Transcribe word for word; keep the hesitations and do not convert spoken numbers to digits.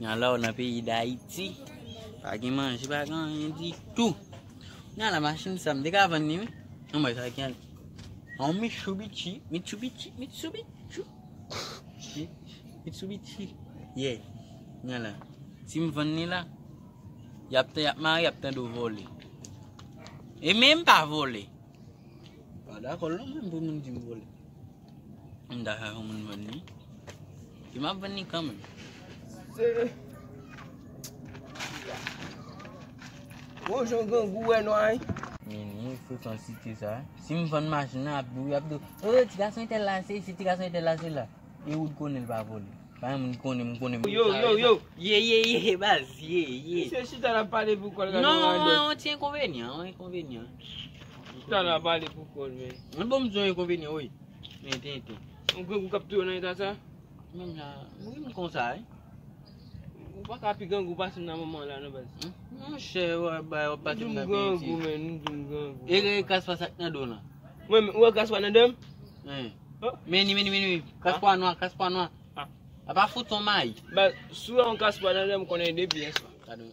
Alò, nan peyi Dayiti, pa gen manje, pa gen anyen ditou. Nan la machin sa, m te ka vann li, wi. Anmwey, sa gen yon Mitsubishi, Mitsubishi, Mitsubishi, Mitsubishi. Yeah. Nan la. Si m vann li la, y ap, y ap mare, y ap tande w vole. E menm pa vole. Pa dakò non, mwen, pou moun di m vole. M ta fè yon moun vann li. Li m ap vann li kanmenm. Se. Bon, jan grangou wè nwa, wi. Men, men, frekansite sa. Si m vann machin nan, ap di, ap di, oh, ti gason entèl la, se isi, ti gason entèl la, se la. E ou t konnen l pa vole. Pa gen moun konnen, m konnen. Yo, yo, yo. Ye, ye, ye, baz, ye, ye. Misye chita l ap pale pou kò l, gade yon ti enkonvenyan, yon enkonvenyan. Chita l ap pale pou kò l, men. Mwen bon, m di yon enkonvenyan, wi. Men, tenten. Yon grangou k ap touye w nan eta sa? Menm jan, wi, m konsa, wi. Ou pa ka pi grangou pase m nan moman la, non, baz. Monchè, w ap bay, w ap pase m nan peyi. Ou di m grangou, men, ou di m grangou. E, e, kas pa sa k nan do w lan. Mwen, ou wè kas pa nan dan m? Hein. Meni, meni, meni, meni. Kas pa nwa, kas pa nwa. A pa fout on may. Baz, si w wè yon kas pa nan dan m, konnen depi yèswa. Gade.